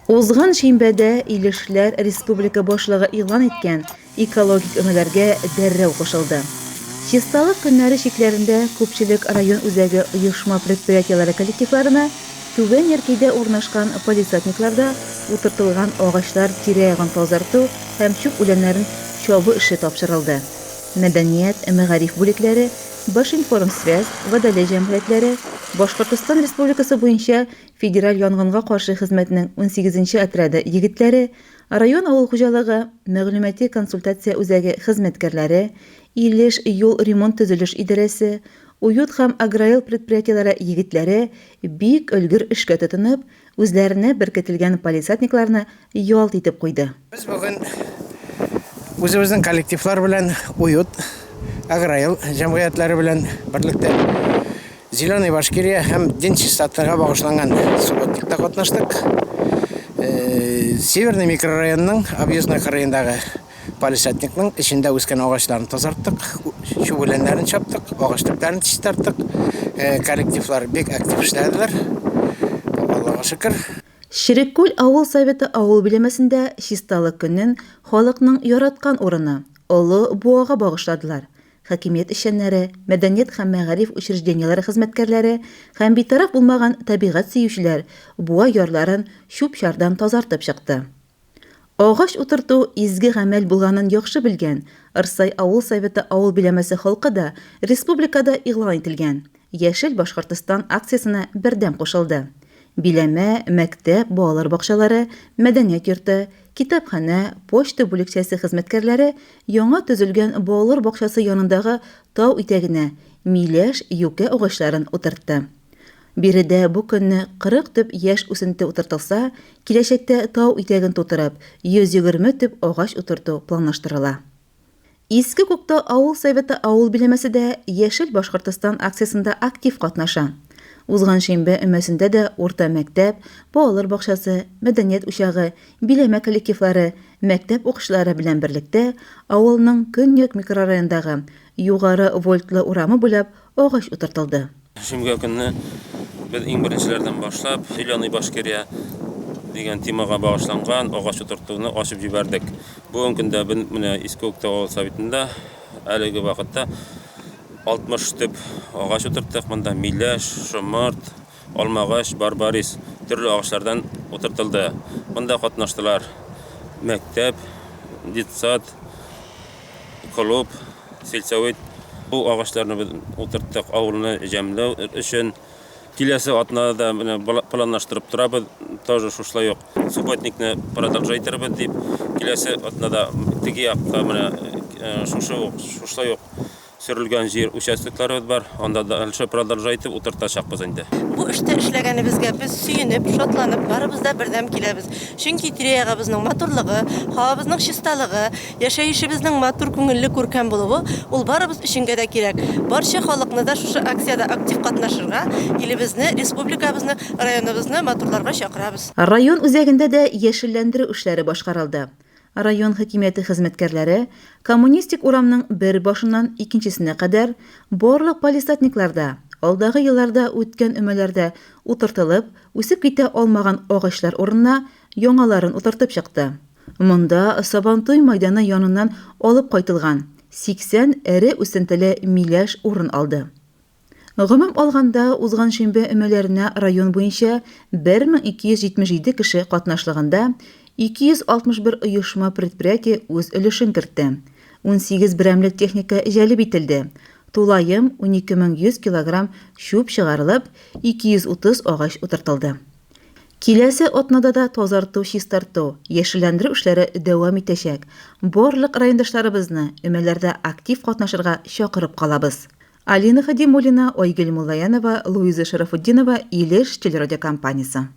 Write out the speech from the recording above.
Узган шимбәдә Илешләр республика башлыгы игълан иткән экологик өмәләргә дәррәү кушылды. Чисталык көннәре чикләрендә күпчелек район үзәге оешма-предприятиеләре коллективларына Түбән Яркәйдә урнашкан палисадникларда утыртылган агачлар тирә-ягын тазарту һәм чүп үләннәрен чабу эше тапшырылды. Мәдәният, мәгариф бүлекләре, Башинформсвязь, Водолей җәмгыятьләре, Башкортостан Республикасы буенча Федераль янгынга каршы хезмәтнең унсигезенче отряды егетләре, район авыл хуҗалыгы мәгълүмати-консультация үзәге хезмәткәрләре, Илеш юл ремонт-төзелеш идарәсе, Уют һәм Агроэл предприятиеләре егетләре бик өлгер эшкә тотынып, үзләренә беркетелгән палисадникларны ялт итеп куйды. Без бүген үзебезнең коллективлар белән Уют, Агроэл җәмгыятьләре белән берлектә Зеленая Башкирия һәм День чистотыга багышланган субботникта катнаштык. Э, Северный микрорайонның объездной кырыендагы палисадникның эчендә үскән агачларын тазарттык, чүп үләннәрен чаптык, агач төпләрен чистарттык. Э, коллективлар бик актив эшләделәр. Аллага шөкер. Череккүл авыл советы авыл биләмәсендә чисталык көнен халыкның яраткан урыны, Олы Буага багышладылар. Хакимият эшчәннәре, мәдәният һәм мәгариф учреждениеләре хезмәткәрләре һәм битараф булмаган табигать сөючеләр буа ярларын чүп-чардан тазартып чыкты. Агач утырту изге гамәл булганын яхшы белгән Рсай авыл советы авыл биләмәсе халкы да республикада игълан ителгән Яшел Башкортостан акциясенә бердәм кушылды. Биләмә, мәктәп, балалар бакчалары, мәдәният йорты, китапханә, почта бүлекчәсе хезмәткәрләре яңа төзелгән балалар бакчасы янындагы тау итәгенә миләш, юкә агачларын утыртты. Биредә бу көнне 40 төп яшь үсенте утыртылса, киләчәктә тау итәген тутырып, 120 төп агач утырту планлаштырыла. Иске Күктау авыл Советы авыл биләмәсе дә Яшел Башкортостан акциясендә актив катнаша. Узган шимбә өмәсендә дә урта мәктәп, балалар бакчасы, мәдәният учагы, биләмә коллективлары, мәктәп укучылары белән берлектә авылның көньяк микрорайонындагы Югары Вольтлы урамы буйлап агач утыртылды. Шимбә көнне без иң беренчеләрдән башлап Зеленый Башкирия дигән темага багышланган агач утыртуны ачып җибәрдек. Бүгенге көндә без менә Иске Күктау авыл советында әлеге вакытта 60 төп агач утырттык. Монда миләш, шомырт, алмагач, барбарис төрле агачлардан утыртылды. Монда катнаштылар мәктәп, детсад, клуб, сельсовет. Бу агачларны без утырттык авылны җәмләү өчен. Киләсе атнада да менә планлаштырып торабыз, тоже шушылай ук субботникны продолжать итәрбез дип. Киләсе атнада теге якка менә э, шушы ук шушылай ук Сөрелгән җир участокларыбыз бар, анда дальше продолжать итеп утыртачакбыз инде. Бу эштә эшләгәнебезгә без сөенеп, шатланып, барыбыз да бердәм киләбез. Чөнки тирә-ягыбызның матурлыгы, һавабызның чисталыгы, яшәешебезнең матур, күңелле, күркәм булуы, ул барыбыз өченгә дә кирәк. Барча халыкны да шушы акциядә актив катнашырга, илебезне, республикабызны, районыбызны матурларга чакырабыз. Район үзәгендә дә яшелләндерү эшләре башкарылды. Район хакимияте хезмәткәрләре Коммунистик урамның бер башыннан икенчесенә кадәр барлык палисадникларда, алдагы елларда үткән өмәләрдә утыртылып, үсеп китә алмаган агачлар урынына яңаларын утыртып чыкты. Монда Сабантуй майданы яныннан алып кайтылган 80 эре үсентеле миләш урын алды. Гомум алганда, узган шимбә өмәләренә район буенча 1277 кеше катнашлыгында 261 оешма-предприятие үз өлешен кертте. 18 берәмлек техника җәлеп ителде, тулаем 12100 килограмм чүп чыгарылып, 230 агач утыртылды. Киләсе атнада да тазарту-чистарту, яшелләндерү эшләре дәвам итәчәк. Барлык райондашларыбызны өмәләрдә актив катнашырга чакырып калабыз. Алина Хадимуллина, Айгөл Муллаянова, Луиза Шарафутдинова, Илеш телерадиокомпаниясе.